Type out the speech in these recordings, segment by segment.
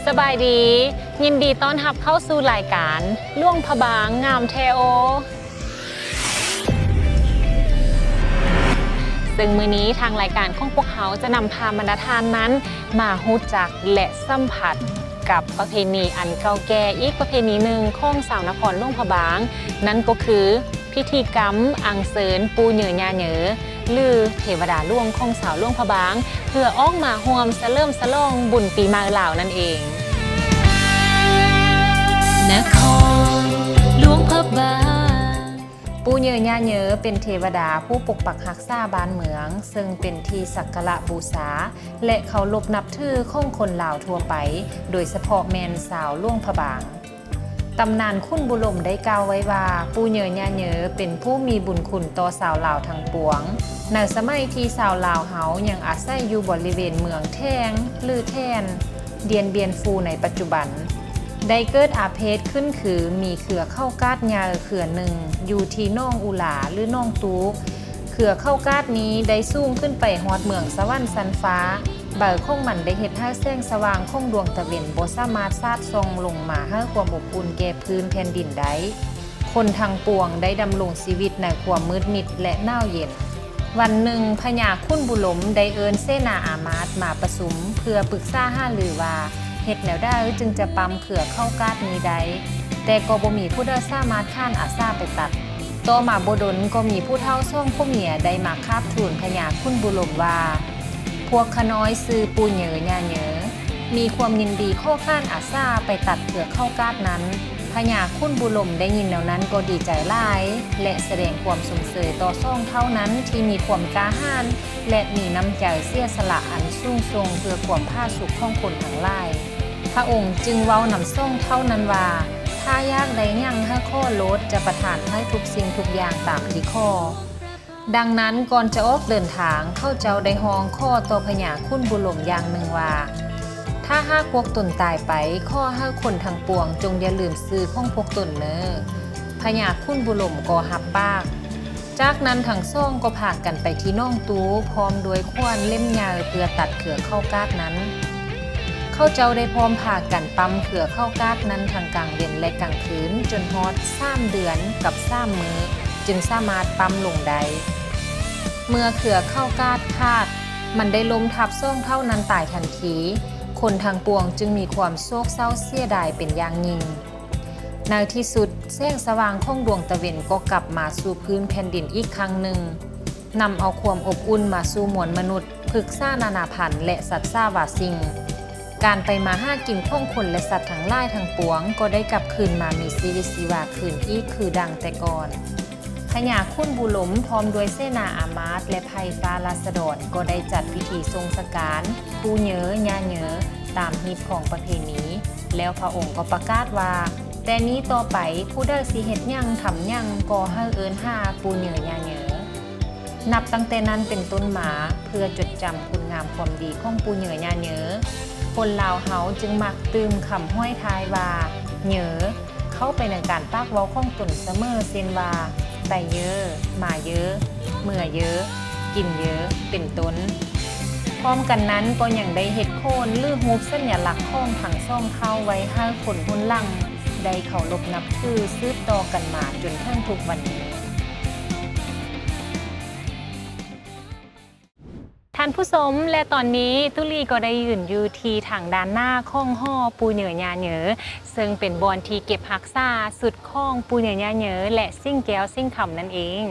ສະບາຍດີ, ຍິນດີຕ້ອນຮັບເຂົ້າສູ່ລາຍການ ຫຼວງພະບາງງາມແທ້ໂອ. ເຊິ່ງມື້ນີ້ທາງລາຍການຂອງພວກເຮົາຈະນຳພາບັນດາທ່ານນັ້ນມາຮູ້ຈັກ ແລະ ສຳຜັດກັບປະເພນີອັນເກົ່າແກ່ອີກປະເພນີໜຶ່ງຂອງຊາວນະຄອນຫຼວງພະບາງ, ນັ້ນກໍຄື ພິທີກຳອັນເຊີນປູ່ເຍີຍ່າເຍີ ຫຼື ເທວະດາຫຼວງຂອງຊາວຫຼວງພະບາງ ເພື່ອອອກມາຮ່ວມສະເຫຼີມສະຫຼອງບຸນປີໃໝ່ລາວນັ້ນເອງ. ນະຄອນຫຼວງພະບາງ. ປູ່ເຍີຍ່າເຍີເປັນເທວະດາຜູ້ປົກປັກຮັກສາບ້ານເມືອງ, ເຊິ່ງເປັນທີ່ສັກກາລະບູຊາ ແລະ ເຄົາລົບນັບຖືຂອງຄົນລາວທົ່ວໄປ, ໂດຍສະເພາະແມ່ນຊາວຫຼວງພະບາງ. ຕຳນານຂຸນບູລົມໄດ້ກ່າວໄວ້ວ່າ ປູ່ເຍີຍ່າເຍີເປັນຜູ້ມີບຸນຄຸນຕໍ່ຊາວລາວທັງປວງ. ໃນສະໄໝທີ່ຊາວລາວເຮົາຍັງອາໄສຢູ່ບໍລິເວນເມືອງແທງ ຫຼື ແທນ ດຽນບຽນຟູໃນປັດຈຸບັນ, ໄດ້ເກີດອາເພດຂຶ້ນຄືມີເຄືອເຂົ້າກາດໃຫຍ່ເຄືອໜຶ່ງຢູ່ທີ່ໜອງອຸລາ ຫຼື ໜອງຕູກ. ເຄືອເຂົ້າກາດນີ້ໄດ້ສູງຂຶ້ນໄປຮອດເມືອງສະຫວັນຊັ້ນຟ້າ. ໃບຂອງມັນໄດ້ເຮັດໃຫ້ແສງສະຫວ່າງຂອງດວງຕາເວັນບໍ່ສາມາດສາດສ່ອງລົງມາໃຫ້ຄວາມອົບອຸ່ນແກ່ພື້ນແຜ່ນດິນໄດ້. ຄົນທັງປວງໄດ້ດຳລົງຊີວິດໃນຄວາມມືດມິດ ແລະ ໜາວເຢັນ. ວັນໜຶ່ງ, ພະຍາຂຸນບູລົມໄດ້ເອີ້ນເສນາອາມາດມາປະຊຸມເພື່ອປຶກສາຫາລືວ່າ ເຮັດແນວໃດຈຶ່ງຈະປ້ຳເຄືອເຂົ້າກາດນີ້ໄດ້, ແຕ່ກໍບໍ່ມີຜູ້ໃດສາມາດຂານອາສາໄປຕັດ. ຕໍ່ມາບໍ່ດົນກໍມີຜູ້ເຖົ້າສອງຜົວເມຍໄດ້ມາຄາບທູນພະຍາຂຸນບູລົມວ່າ ພວກຂ້ານ້ອຍຊື່ປູ່ເຍີຍ່າເຍີ ມີຄວາມຍິນດີຂໍຂານອາສາໄປຕັດເຄືອເຂົ້າກາດນັ້ນ. ພະຍາຂຸນບູລົມໄດ້ຍິນແນວນັ້ນກໍດີໃຈຫຼາຍ ແລະ ສະແດງຄວາມຊົມເຊີຍຕໍ່ສອງເຖົ້ານັ້ນທີ່ມີຄວາມກ້າຫານ ແລະ ມີນ້ຳໃຈເສຍສະຫຼະອັນສູງສົ່ງເພື່ອຄວາມຜາສຸກຂອງຄົນທັງຫຼາຍ. ພະອົງຈຶ່ງເວົ້ານຳສອງເຖົ້ານັ້ນວ່າ ຖ້າຢາກໄດ້ຫຍັງໃຫ້ຂໍໂລດ, ຈະປະທານໃຫ້ທຸກສິ່ງທຸກຢ່າງຕາມທີ່ຂໍ. ດັ່ງນັ້ນ, ກ່ອນຈະອອກເດີນທາງ, ເຂົາເຈົ້າໄດ້ຮ້ອງຂໍຕໍ່ພະຍາຂຸນບູລົມຢ່າງໜຶ່ງວ່າ ຖ້າຫາກພວກຕົນຕາຍໄປ, ຂໍໃຫ້ຄົນທັງປວງຈົ່ງຢ່າລືມຊື່ຂອງພວກຕົນເນີ. ພະຍາຂຸນບູລົມກໍຮັບປາກ. ຈາກນັ້ນທັງສອງກໍພາກັນໄປທີ່ໜອງຕູ ພ້ອມດ້ວຍຂວານເຫຼັ້ມໃຫຍ່ເພື່ອຕັດເຄືອເຂົ້າກາດນັ້ນ. ເຂົາເຈົ້າໄດ້ພ້ອມພາກັນປ້ຳເຄືອເຂົ້າກາດນັ້ນທັງກາງເວັນ ແລະ ກາງຄືນ ຈົນຮອດສາມເດືອນກັບສາມມື້ ຈຶ່ງສາມາດປ້ຳລົງໄດ້. ເມື່ອເຄືອເຂົ້າກາດຂາດ, ມັນໄດ້ລົ້ມທັບສອງເຖົ້ານັ້ນຕາຍທັນທີ. ຄົນທັງປວງຈຶ່ງມີຄວາມໂສກເສົ້າເສຍດາຍເປັນຢ່າງຍິ່ງ. ໃນທີ່ສຸດ, ແສງສະຫວ່າງຂອງດວງຕາເວັນກໍກັບມາສູ່ພື້ນແຜ່ນດິນອີກຄັ້ງໜຶ່ງ, ນຳເອົາຄວາມອົບອຸ່ນມາສູ່ມວນມະນຸດ, ພຶກສານານາພັນ ແລະ ສັດສາວາສິ່ງ. ການໄປມາຫາກິນຂອງຄົນ ແລະ ສັດທັງຫຼາຍທັງປວງກໍໄດ້ກັບຄືນມາມີຊີວິດຊີວາຄືນອີກຄືດັ່ງແຕ່ກ່ອນ. ພະຍາຂຸນບູລົມ ພ້ອມດ້ວຍເສນາອາມາດ ແລະ ໄພ່ຟ້າລາຊະດອນ ກໍໄດ້ຈັດພິທີສົ່ງສະການປູ່ເຍີຍ່າເຍີ ຕາມຮີດຄອງປະເພນີ, ແລ້ວພະອົງກໍປະກາດວ່າ ແຕ່ນີ້ຕໍ່ໄປ ຜູ້ໃດຊິເຮັດຫຍັງທຳຫຍັງ ກໍໃຫ້ເອີ້ນຫາປູ່ເຍີຍ່າເຍີ. ນັບຕັ້ງແຕ່ນັ້ນເປັນຕົ້ນມາ, ເພື່ອຈົດຈຳຄຸນງາມຄວາມດີຂອງປູ່ເຍີຍ່າເຍີ, ຄົນລາວເຮົາຈຶ່ງມັກຕື່ມຄຳຫ້ອຍທ້າຍວ່າ ເຍີ ເຂົ້າໄປໃນການປາກເວົ້າຂອງຕົນສະເໝີ ເຊັ່ນວ່າ ໄປເຍີ, ມາເຍີ, ເມືອເຍີ, ກິນເຍີ ເປັນຕົ້ນ. ພ້ອມກັນນັ້ນກໍຍັງໄດ້ເຮັດໂຂນ ຫຼື ຮູບສັນຍະລັກຂອງທັງສອງເຜົ່າໄວ້ໃຫ້ຄົນຮຸ່ນຫຼັງໄດ້ເຄົາລົບນັບຖືສືບຕໍ່ກັນມາຈົນເຖິງທຸກວັນນີ້. ທ່ານຜູ້ຊົມ ແລະ ຕອນນີ້ຕຸລີກໍໄດ້ຢືນຢູ່ທີ່ທາງດ້ານໜ້າຂອງຫໍປູ່ເຍີຍ່າເຍີ ເຊິ່ງເປັນບ່ອນທີ່ເກັບຮັກສາຊຸດຂອງປູ່ເຍີຍ່າເຍີ ແລະ ສິ່ງແກ້ວສິ່ງຄຳນັ້ນເອງ.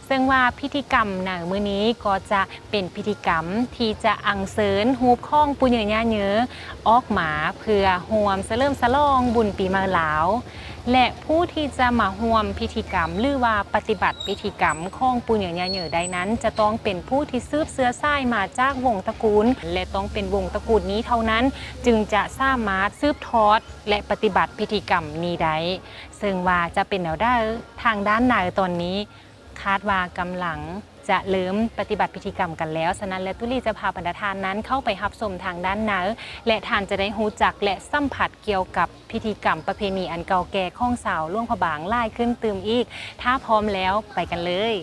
ເຊິ່ງວ່າພິທີກຳໃນມື້ນີ້ກໍຈະເປັນພິທີກຳທີ່ຈະອັນເຊີນຮູບຂອງປູ່ເຍີຍ່າເຍີອອກມາ ເພື່ອຮ່ວມສະເຫຼີມສະຫຼອງບຸນປີໃໝ່ລາວ. ແລະ ຜູ້ທີ່ຈະມາຮ່ວມພິທີກຳ ຫຼື ວ່າປະຕິບັດພິທີກຳຂອງປູ່ເຍີຍ່າເຍີໄດ້ນັ້ນ ຈະຕ້ອງເປັນຜູ້ທີ່ສືບເຊື້ອສາຍມາຈາກວົງຕະກູນ ແລະ ຕ້ອງເປັນວົງຕະກູນນີ້ເທົ່ານັ້ນ ຈຶ່ງຈະສາມາດສືບທອດ ແລະ ປະຕິບັດພິທີກຳນີ້ໄດ້. ເຊິ່ງວ່າຈະເປັນແນວໃດ ທາງດ້ານໃນຕອນນີ້ ຄາດວ່າກຳລັງຈະເລີ່ມປະຕິບັດພິທີກຳກັນແລ້ວ. ສະນັ້ນແລ້ວ ຕຸລີຈະພາບັນດາທ່ານນັ້ນເຂົ້າໄປຮັບຊົມທາງດ້ານໃນ ແລະ ທ່ານຈະໄດ້ຮູ້ຈັກ ແລະ ສຳຜັດກ່ຽວກັບພິທີກຳປະເພນີອັນເກົ່າແກ່ຂອງຊາວຫຼວງພະບາງຫຼາຍຂຶ້ນຕື່ມອີກ. ຖ້າພ້ອມແລ້ວ ໄປກັນເລີຍ.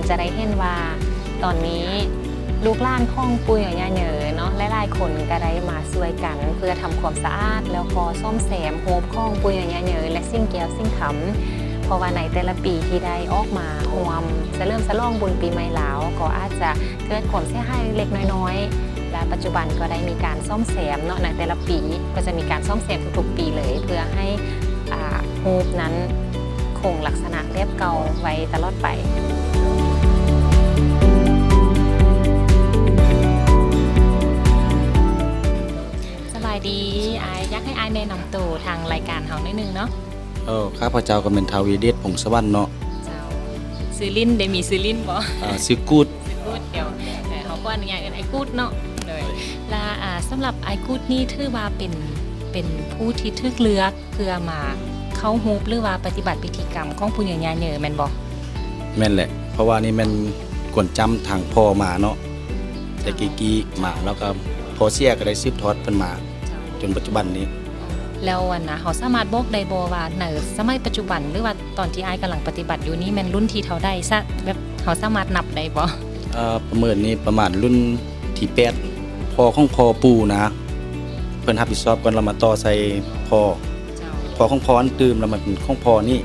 ຈະໄດ້ເຫັນວ່າຕອນນີ້ລູກຫຼານຂອງປູ່ຍ່າເຍີເນາະ ຫຼາຍໆຄົນກໍໄດ້ມາຊ່ວຍກັນເພື່ອທຳຄວາມສະອາດ ແລ້ວກໍສ້ອມແຊມຮູບຂອງປູ່ຍ່າເຍີ ແລະ ສິ່ງແກ້ວສິ່ງຄຳ ເພາະວ່າໃນແຕ່ລະປີທີ່ໄດ້ອອກມາຮ່ວມສະເຫຼີມສະຫຼອງບຸນປີໃໝ່ລາວ ກໍອາດຈະເກີດຄວາມເສຍຫາຍເລັກໆນ້ອຍໆ ແລະ ປັດຈຸບັນກໍໄດ້ມີການສ້ອມແຊມເນາະ ໃນແຕ່ລະປີກໍຈະມີການສ້ອມແຊມທຸກໆປີເລີຍ ເພື່ອໃຫ້ ອ່າ ຮູບນັ້ນຄົງລັກສະນະແບບເກົ່າໄວ້ຕະຫຼອດໄປ. ສະບາຍດີ ອ້າຍ ຢາກໃຫ້ອ້າຍແນະນຳໂຕທາງລາຍການເຮົາໜ້ອຍໜຶ່ງເນາະ. ເອີ ຂ້າພະເຈົ້າກໍແມ່ນທ້າວວີລະເດດ ພົງສະຫວັນເນາະ. ເຈົ້າ ຊື່ຫຼິ້ນເດ ມີຊື່ຫຼິ້ນບໍ່? ອ່າ ຊື່ກູດ. ກູດ ດຽວ ເອີ ເຮົາຂໍອະນຸຍາດເອີ້ນອ້າຍກູດເນາະ. ໂດຍ ລະ ອ່າ ສຳລັບອ້າຍກູດນີ້ຖືວ່າເປັນ ເປັນຜູ້ທີ່ຖືກເລືອກເພື່ອມາເຄົາຮູບ ຫຼືວ່າປະຕິບັດພິທີກຳຂອງປູ່ຍ່າເຍີແມ່ນບໍ່? ແມ່ນແຫຼະ ເພາະວ່ານີ້ແມ່ນກວນຈຳທາງພໍ່ມາເນາະ ແຕ່ກີ້ໆມາ ແລ້ວກໍພໍ່ເສຍກໍໄດ້ສືບທອດເພິ່ນມາ ເຈົ້າ ຈົນປັດຈຸບັນນີ້. ແລ້ວອັນນະ ເຮົາສາມາດບອກໄດ້ບໍ່ວ່າໃນສະໄໝປັດຈຸບັນ ຫຼືວ່າ ຕອນທີ່ອ້າຍກຳລັງປະຕິບັດຢູ່ນີ້ແມ່ນລຸ້ນທີເທົ່າໃດຊະ ແບບເຮົາສາມາດນັບໄດ້ບໍ່? ເອີ ປະເມີນນີ້ປະມານລຸ້ນທີແປດ ພໍ່ຂອງພໍ່ປູ່ນະ ເພິ່ນຮັບຜິດຊອບກ່ອນ ແລ້ວມາຕໍ່ໃສ່ພໍ່. ເຈົ້າ ພໍ່ຂອງພໍ່ອັນຕື່ມ ແລ້ວມາເປັນຂອງພໍ່ນີ້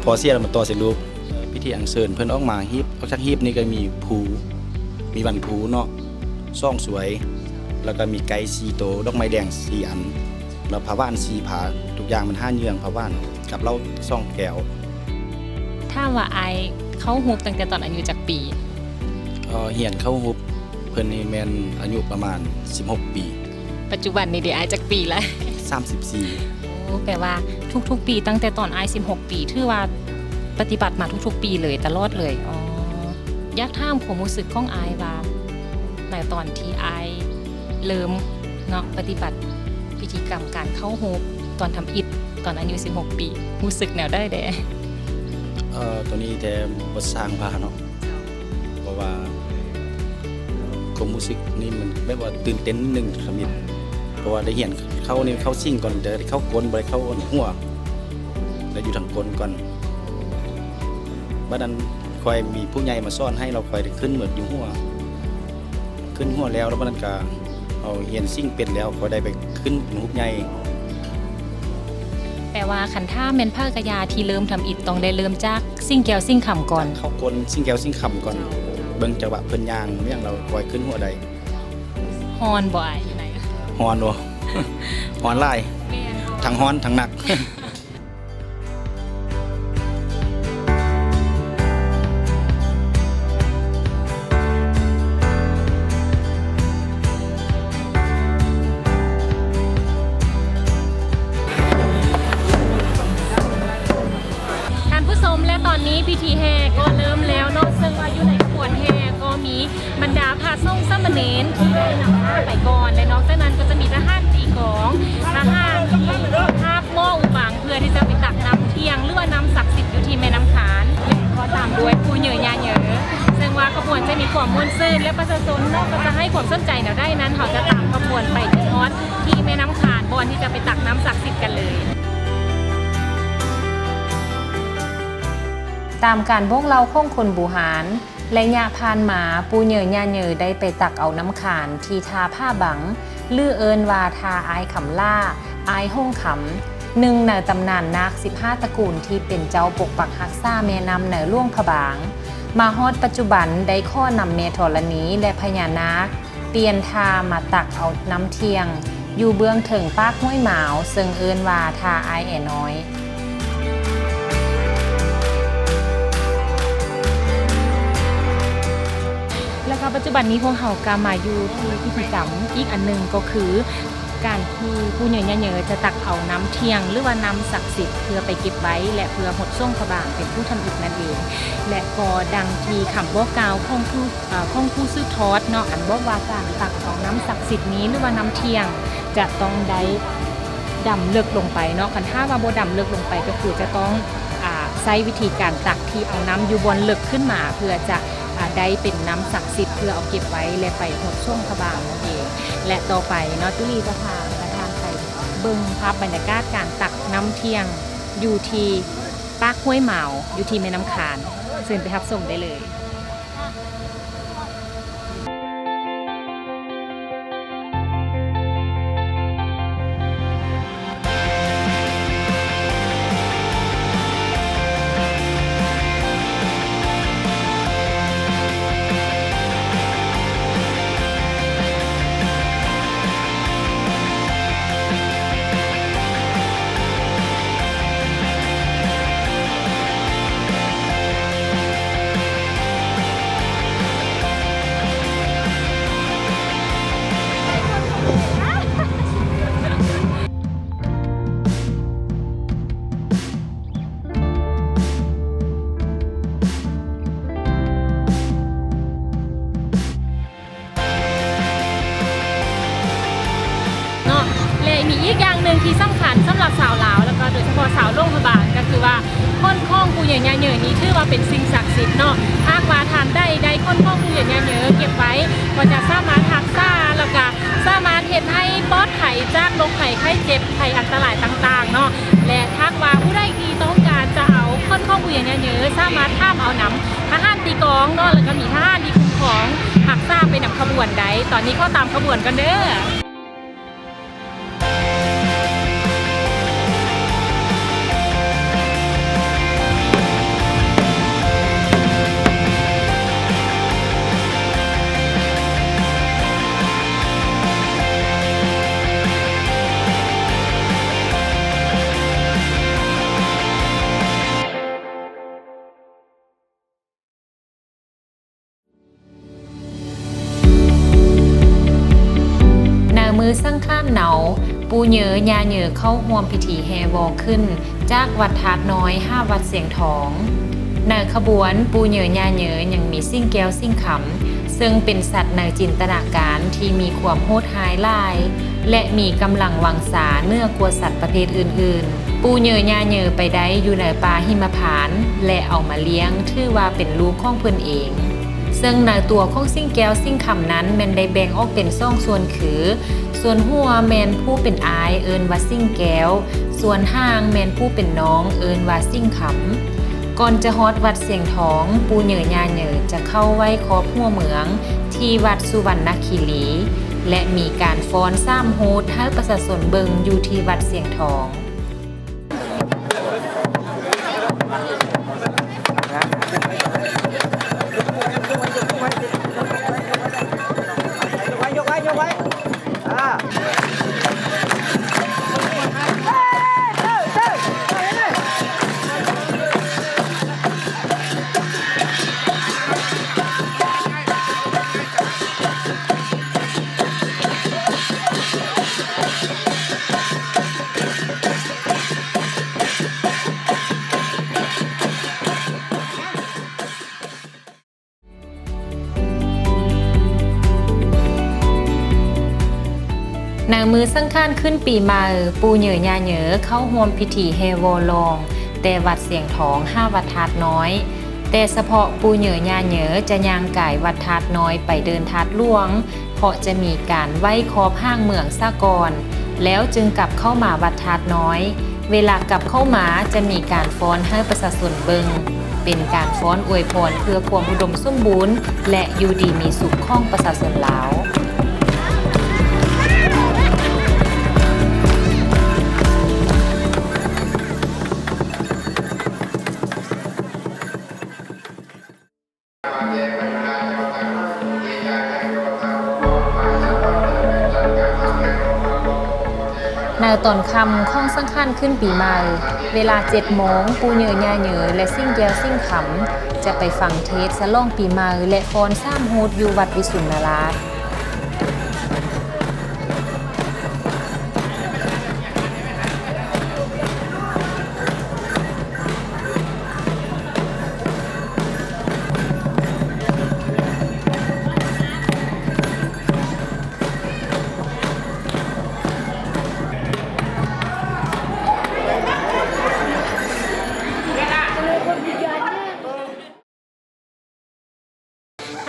ພໍ່ເສຍແລ້ວມາຕໍ່ໃສ່ລູກ. ເອີ ພິທີອັນເຊີນເພິ່ນອອກມາ ຮີບ ອອກຈາກຮີບນີ້ກໍມີພູ ມີວັນພູເນາະ ສອງສວຍ ແລ້ວກໍມີໄກ່ສີ່ໂຕ ດອກໄມ້ແດງສີ່ອັນ ແລ້ວຜ້າຫວານສີ່ຜ້າ ທຸກຢ່າງມັນຫ້າເຍືອງ ຜ້າຫວານ ກັບເຫຼົ້າສອງແກ້ວ. ຖາມວ່າອ້າຍເຄົາຮູບຕັ້ງແຕ່ຕອນອາຍຸຈັກປີ? ເອີ ຮຽນເຄົາຮູບເພິ່ນນີ້ແມ່ນອາຍຸປະມານສິບຫົກປີ. ປັດຈຸບັນນີ້ເດ ອ້າຍຈັກປີລະ? ສາມສິບສີ່. ໂອ້ ແປວ່າທຸກໆປີ ຕັ້ງແຕ່ຕອນອ້າຍສິບຫົກປີ ຖືວ່າປະຕິບັດມາທຸກໆປີເລີຍ ຕະຫຼອດເລີຍ. ອໍ ຢາກຖາມຄວາມຮູ້ສຶກຂອງອ້າຍວ່າ ໃນຕອນທີ່ອ້າຍ ເລີ່ມເນາະ ປະຕິບັດພິທີກຳການເຄົາຮູບຕອນທຳອິດ ຕອນອາຍຸສິບຫົກປີ ຮູ້ສຶກແນວໃດແດ່? ເອີ ໂຕນີ້ແທ້ບໍ່ຊ່າງວ່າເນາະ ເຈົ້າ ເພາະວ່າຄວາມຮູ້ສຶກນີ້ມັນແບບວ່າຕື່ນເຕັ້ນໜຶ່ງທຳອິດ ເພາະວ່າໄດ້ຮຽນເຄົານີ້ ເຄົາຊິງກ່ອນ ແຕ່ເຄົາກົ້ນ ບໍ່ໄດ້ເຄົາຫົວ ແລ້ວຢູ່ທາງກົ້ນກ່ອນ. ບັດນັ້ນຂ້ອຍມີຜູ້ໃຫຍ່ມາສອນໃຫ້ ແລ້ວຂ້ອຍໄດ້ຂຶ້ນເໝິດຢູ່ຫົວ ຂຶ້ນຫົວແລ້ວ ແລ້ວບັດນັ້ນກະເຮົາຮຽນຊິງເປັນແລ້ວ ກໍໄດ້ໄປຂຶ້ນເປັນຮູບໃຫຍ່. ແປວ່າຄັນຖ້າແມ່ນພະກະຍາທີ່ເລີ່ມທຳອິດ ຕ້ອງໄດ້ເລີ່ມຈາກຊິງແກ້ວຊິງຄຳກ່ອນ. ເຂົ້າກົ້ນຊິງແກ້ວຊິງຄຳກ່ອນ ເຈົ້າ ເບິ່ງຈັງຫວະເພິ່ນຍ່າງຫຍັງ ແລ້ວຄ່ອຍຂຶ້ນຫົວໄດ້. ຮ້ອນບໍ່ອ້າຍ ຢູ່ໃນ? ຮ້ອນບໍ່? ຮ້ອນຫຼາຍ. ແມ່ນ ທັງຮ້ອນທັງໜັກ. ທ່ານຜູ້ຊົມ ແລະ ຕອນນີ້ພິທີແຫ່ກໍເລີ່ມແລ້ວເນາະ ເຊິ່ງວ່າຢູ່ໃນຂະບວນແຫ່ກໍມີ ບັນດາພະສົງສາມະເນນທີ່ໄດ້ນຳໜ້າໄປກ່ອນ ແລະ ນອກຈາກນັ້ນກໍຈະມີທະຫານຕີກອງ ທະຫານທີ່ຄາບໝໍ້ອຸບັງ ເພື່ອທີ່ຈະໄປຕັກນ້ຳທ່ຽງ ຫຼືວ່ານ້ຳສັກສິດຢູ່ທີ່ແມ່ນ້ຳຄານ ແລະ ກໍຕາມດ້ວຍປູ່ເຍີຍ່າເຍີ ເຊິ່ງວ່າຂະບວນຈະມີຄວາມມ່ວນຊື່ນ ແລະ ປະຊາຊົນເນາະ ກໍຈະໃຫ້ຄວາມສົນໃຈແນວໃດນັ້ນ ເຮົາຈະຕາມຂະບວນໄປຈົນຮອດທີ່ແມ່ນ້ຳຄານ ບ່ອນທີ່ຈະໄປຕັກນ້ຳສັກສິດກັນເລີຍ. ຕາມການບອກເລົ່າຂອງຄົນບູຮານ, ໄລຍະຜ່ານມາ, ປູ່ເຍີຍ່າເຍີໄດ້ໄປຕັກເອົານ້ຳຄານທີ່ທ່າຜາບັງ ຫຼື ເອີ້ນວ່າທ່າອ້າຍຄຳຫຼ້າ, ອ້າຍຫົງຄຳ, ໜຶ່ງໃນຕຳນານນາກສິບຫ້າຕະກູນທີ່ເປັນເຈົ້າປົກປັກຮັກສາແມ່ນ້ຳໃນຫຼວງພະບາງ. ມາຮອດປັດຈຸບັນໄດ້ຂໍນຳແມ່ທໍລະນີ ແລະ ພະຍານາກ ປ່ຽນທ່າມາຕັກເອົານ້ຳທ່ຽງ ຢູ່ເບື້ອງເທິງປາກຫ້ວຍໝາວ ເຊິ່ງເອີ້ນວ່າທ່າອ້າຍແອນ້ອຍ. ແລ້ວກໍປັດຈຸບັນນີ້ພວກເຮົາກໍມາຢູ່ທີ່ພິທີກຳອີກອັນໜຶ່ງ ກໍຄື ການທີ່ປູ່ເຍີຍ່າເຍີຈະຕັກເອົານ້ຳທ່ຽງ ຫຼືວ່ານ້ຳສັກສິດ ເພື່ອໄປເກັບໄວ້ ແລະ ເພື່ອຫົດສົງພະບາງເປັນຜູ້ທຳອິດນັ້ນເອງ ແລະ ກໍດັ່ງທີ່ຄຳບອກກ່າວຂອງຜູ້ ເອີ ຂອງຜູ້ສືບທອດເນາະ ອັນບອກວ່າການຕັກເອົານ້ຳສັກສິດນີ້ ຫຼືວ່ານ້ຳທ່ຽງ ຈະຕ້ອງໄດ້ດຳເລິກລົງໄປເນາະ ຄັນຖ້າວ່າບໍ່ດຳເລິກລົງໄປ ກໍຄືຈະຕ້ອງ ອາ ໃຊ້ວິທີການຕັກທີ່ເອົານ້ຳຢູ່ບ່ອນເລິກຂຶ້ນມາ ເພື່ອຈະ ອາ ໄດ້ເປັນນ້ຳສັກສິດ ເພື່ອເອົາເກັບໄວ້ ແລະ ໄປຫົດສົງພະບາງນັ້ນເອງ ແລະ ຕໍ່ໄປເນາະ ຕຸລີຈະພາປະທານໄປເບິ່ງພາບບັນຍາກາດການຕັກນ້ຳທ່ຽງ ຢູ່ທີ່ປາກຫ້ວຍໝາວ ຢູ່ທີ່ແມ່ນ້ຳຄານ ເຊີນໄປຮັບຊົມໄດ້ເລີຍ. ອີກຢ່າງໜຶ່ງທີ່ສຳຄັນສຳລັບຊາວລາວ ແລ້ວກໍໂດຍສະເພາະຊາວຫຼວງພະບາງ ກໍຄືວ່າ ໂຄນຂອງປູ່ເຍີຍ່າເຍີນີ້ ຖືວ່າເປັນສິ່ງສັກສິດເນາະ. ຫາກວ່າທ່ານໃດໄດ້ໂຄນຂອງປູ່ເຍີຍ່າເຍີເກັບໄວ້ ກໍຈະສາມາດຮັກສາ ແລ້ວກໍສາມາດເຮັດໃຫ້ປອດໄພຈາກໂລກໄພໄຂ້ເຈັບ ໄພອັນຕະລາຍຕ່າງໆເນາະ. ແລະ ຫາກວ່າຜູ້ໃດທີ່ຕ້ອງການຈະເອົາໂຄນຂອງປູ່ເຍີຍ່າເຍີ ສາມາດຖາມເອົານຳທະຫານຕີກອງເນາະ ແລ້ວກໍມີທະຫານທີ່ຄຸ້ມຄອງຮັກສາໄປນຳຂະບວນໄດ້. ຕອນນີ້ຂໍຕາມຂະບວນກ່ອນເດີ້. ໃນມື້ສັງຂານເນົາ ປູ່ເຍີຍ່າເຍີເຂົ້າຮ່ວມພິທີແຫ່ວໍຂຶ້ນຈາກວັດທາດນ້ອຍຫາວັດຊຽງທອງ. ໃນຂະບວນ ປູ່ເຍີຍ່າເຍີຍັງມີສິງແກ້ວສິງຄຳ ເຊິ່ງເປັນສັດໃນຈິນຕະນາການທີ່ມີຄວາມໂຫດຮ້າຍຫຼາຍ ແລະ ມີກຳລັງວັງຊາເໜືອກວ່າສັດປະເພດອື່ນໆ. ປູ່ເຍີຍ່າເຍີໄປໄດ້ຢູ່ໃນປ່າຫິມະພານ ແລະ ເອົາມາລ້ຽງ ຖືວ່າເປັນລູກຂອງເພິ່ນເອງ. ເຊິ່ງໃນຕົວຂອງສິງແກ້ວສິງຄຳນັ້ນ ແມ່ນໄດ້ແບ່ງອອກເປັນສອງສ່ວນຄື ສ່ວນຫົວແມ່ນຜູ້ເປັນອ້າຍເອີ້ນວ່າສິງແກ້ວ, ສ່ວນຫາງແມ່ນຜູ້ເປັນນ້ອງເອີ້ນວ່າສິງຄຳ. ກ່ອນຈະຮອດວັດຊຽງທອງ, ປູ່ເຍີຍ່າເຍີຈະເຂົ້າໄຫວ້ຂອບຫົວເມືອງທີ່ວັດສຸວັນນະຄີລີ ແລະ ມີການຟ້ອນສາມຮູດໃຫ້ປະຊາຊົນເບິ່ງຢູ່ທີ່ວັດຊຽງທອງ. ໃນມື້ສັງຂານຂຶ້ນປີໃໝ່, ປູ່ເຍີຍ່າເຍີເຂົ້າຮ່ວມພິທີແຫ່ວໍລອງ ແຕ່ວັດຊຽງທອງຫາວັດທາດນ້ອຍ. ແຕ່ສະເພາະປູ່ເຍີຍ່າເຍີຈະຍ່າງກາຍວັດທາດນ້ອຍໄປເດີ່ນທາດຫຼວງ, ເພາະຈະມີການໄຫວ້ຂອບຫາງເມືອງສາກ່ອນ, ແລ້ວຈຶ່ງກັບເຂົ້າມາວັດທາດນ້ອຍ. ເວລາກັບເຂົ້າມາຈະມີການຟ້ອນໃຫ້ປະຊາຊົນເບິ່ງ, ເປັນການຟ້ອນອວຍພອນເພື່ອຄວາມອຸດົມສົມບູນ ແລະ ຢູ່ດີມີສຸກຂອງປະຊາຊົນລາວ. ໃນຕອນຄ່ຳຂອງສັງຂານຂຶ້ນປີໃໝ່, ເວລາເຈັດໂມງ, ປູ່ເຍີຍ່າເຍີ ແລະ ສິງແກ້ວສິງຄຳ ຈະໄປຟັງເທດສະຫຼອງປີໃໝ່ ແລະ ຟ້ອນສາມຮູດຢູ່ວັດວິສຸນນະລາດ.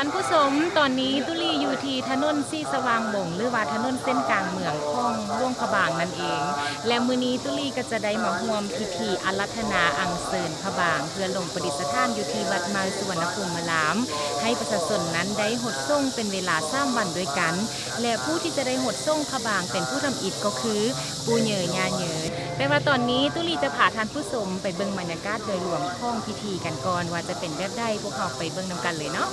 ທ່ານຜູ້ຊົມ, ຕອນນີ້ຕຸລີຢູ່ທີ່ຖະໜົນສີສະຫວ່າງວົງ ຫຼືວ່າຖະໜົນເສັ້ນກາງເມືອງຂອງຫຼວງພະບາງນັ້ນເອງ ແລະ ມື້ນີ້ຕຸລີກໍຈະໄດ້ມາຮ່ວມພິທີອາລາທະນາອັນເຊີນພະບາງ ເພື່ອລົງປະດິດສະຖານຢູ່ທີ່ວັດໃໝ່ສຸວັນນະພູມມາລາມ ໃຫ້ປະຊາຊົນນັ້ນໄດ້ຫົດສົງເປັນເວລາສາມວັນດ້ວຍກັນ ແລະ ຜູ້ທີ່ຈະໄດ້ຫົດສົງພະບາງເປັນຜູ້ທຳອິດກໍຄື ປູ່ເຍີຍ່າເຍີ. ແຕ່ວ່າຕອນນີ້ຕຸລີຈະພາທ່ານຜູ້ຊົມໄປເບິ່ງບັນຍາກາດໂດຍລວມຂອງພິທີກັນກ່ອນ ວ່າຈະເປັນແບບໃດ, ພວກເຮົາໄປເບິ່ງນຳກັນເລີຍເນາະ. ໃ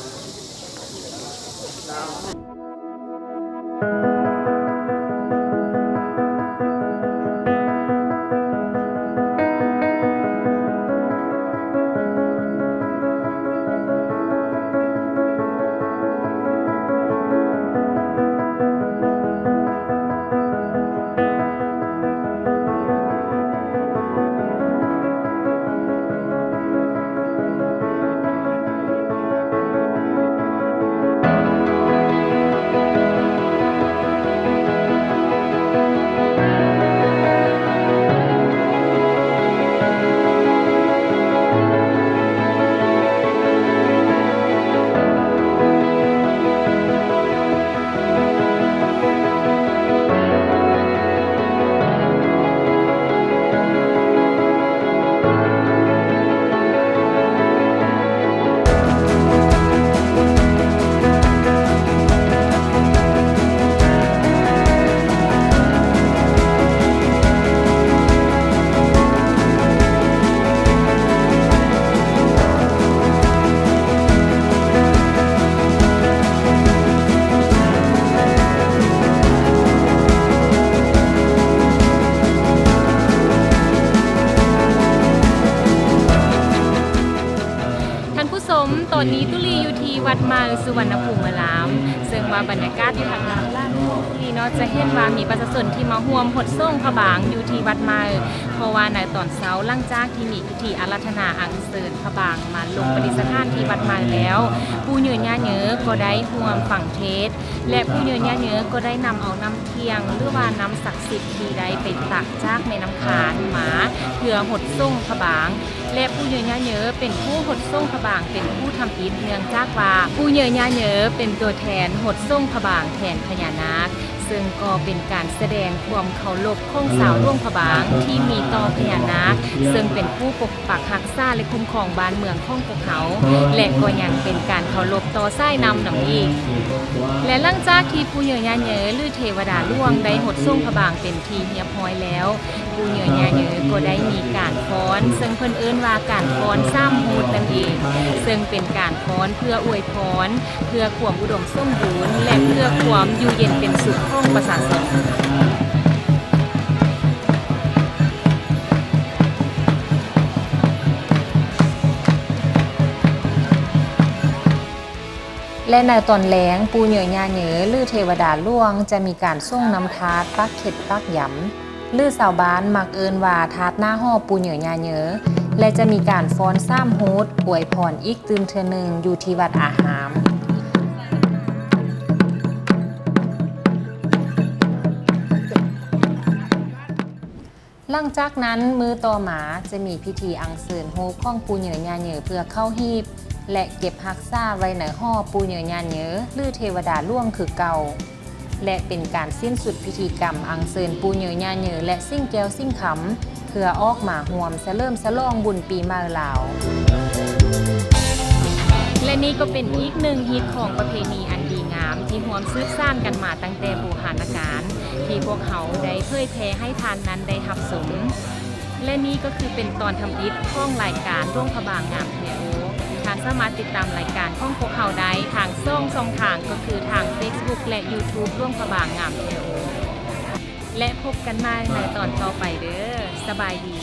ໃໝ່ສຸວັນນະພູມາລາມ ເຊິ່ງວ່າບັນຍາກາດຢູ່ທາງດ້ານຫຼັງຂອງທີ່ເນາະ ຈະເຫັນວ່າມີປະຊາຊົນທີ່ມາຮ່ວມຫົດສົງພະບາງຢູ່ທີ່ວັດໃໝ່ ເພາະວ່າໃນຕອນເຊົ້າ ຫຼັງຈາກທີ່ມີພິທີອາລາທະນາອັນເຊີນພະບາງມາລົງປະດິດສະຖານທີ່ວັດໃໝ່ແລ້ວ ປູ່ເຍີຍ່າເຍີກໍໄດ້ຮ່ວມຟັງເທດ ແລະ ປູ່ເຍີຍ່າເຍີກໍໄດ້ນຳເອົານ້ຳທ່ຽງ ຫຼືວ່ານ້ຳສັກສິດທີ່ໄດ້ໄປຕັກຈາກແມ່ນ້ຳຄານມາ ເພື່ອຫົດສົງພະບາງ ແລະ ປູ່ເຍີຍ່າເຍີເປັນຜູ້ຫົດສົງພະບາງເປັນຜູ້ທຳອິດ ເນື່ອງຈາກວ່າປູ່ເຍີຍ່າເຍີເປັນຕົວແທນຫົດສົງພະບາງແທນພະຍານາກ ເຊິ່ງກໍເປັນການສະແດງຄວາມເຄົາລົບຂອງຊາວຫຼວງພະບາງທີ່ມີຕໍ່ພະຍານາກ ເຊິ່ງເປັນຜູ້ປົກປັກຮັກສາ ແລະ ຄຸ້ມຄອງບ້ານເມືອງຂອງພວກເຮົາ ແລະ ກໍຍັງເປັນການເຄົາລົບຕໍ່ສາຍນ້ຳນຳອີກ. ແລະ ຫຼັງຈາກທີ່ປູ່ເຍີຍ່າເຍີ ຫຼື ເທວະດາຫຼວງ ໄດ້ຫົດສົງພະບາງເປັນທີ່ຮຽບຮ້ອຍແລ້ວ ປູ່ເຍີຍ່າເຍີກໍໄດ້ມີການຟ້ອນ ເຊິ່ງເພິ່ນເອີ້ນວ່າການຟ້ອນສາມຮູດນັ້ນເອງ ເຊິ່ງເປັນການຟ້ອນເພື່ອອວຍພອນ ເພື່ອຄວາມອຸດົມສົມບູນ ແລະ ເພື່ອຄວາມຢູ່ເຢັນເປັນສຸກຂອງປະຊາຊົນ. ແລະ ໃນຕອນແລງ ປູ່ເຍີຍ່າເຍີ ຫຼື ເທວະດາຫຼວງ ຈະມີການສົ່ງນ້ຳທາດ ປາກເຂັດປາກຢຳ ຫຼື ຊາວບ້ານມັກເອີ້ນວ່າທາດໜ້າຫໍ່ປູ່ເຍີຍ່າເຍີ ແລະ ຈະມີການຟ້ອນສາມຮູດອວຍພອນອີກຕື່ມເທື່ອໜຶ່ງຢູ່ທີ່ວັດອາຮາມ. ຫຼັງຈາກນັ້ນ ມື້ຕໍ່ມາຈະມີພິທີອັນເຊີນຮູບຂອງປູ່ເຍີຍ່າເຍີເພື່ອເຂົ້າຮີບ ແລະ ເກັບຮັກສາໄວ້ໃນຫໍ່ປູ່ເຍີຍ່າເຍີ ຫຼື ເທວະດາຫຼວງຄືເກົ່າ ແລະ ເປັນການສິ້ນສຸດພິທີກຳອັນເຊີນປູ່ເຍີຍ່າເຍີ ແລະ ສິ່ງແກ້ວສິ່ງຄຳ ເພື່ອອອກມາຮ່ວມສະເຫຼີມສະຫຼອງບຸນປີໃໝ່ລາວ. ແລະ ນີ້ກໍເປັນອີກໜຶ່ງຮີດຄອງປະເພນີອັນດີງາມ ທີ່ຮ່ວມສືບສານກັນມາຕັ້ງແຕ່ບູຮານະການ ທີ່ພວກເຮົາໄດ້ເຜີຍແຜ່ໃຫ້ທ່ານນັ້ນໄດ້ຮັບຊົມ. ແລະ ນີ້ກໍຄືເປັນຕອນທຳອິດຂອງລາຍການຫຼວງພະບາງງາມເທໂອ. ທ່ານສາມາດຕິດຕາມລາຍການຂອງພວກເຮົາໄດ້ທາງສອງຊ່ອງທາງ ກໍຄືທາງເຟສບຸກ ແລະ ຢູທູບ ຫຼວງພະບາງງາມເທໂອ. ແລະ ພົບກັນໃໝ່ໃນຕອນຕໍ່ໄປເດີ້. ສະບາຍດີ.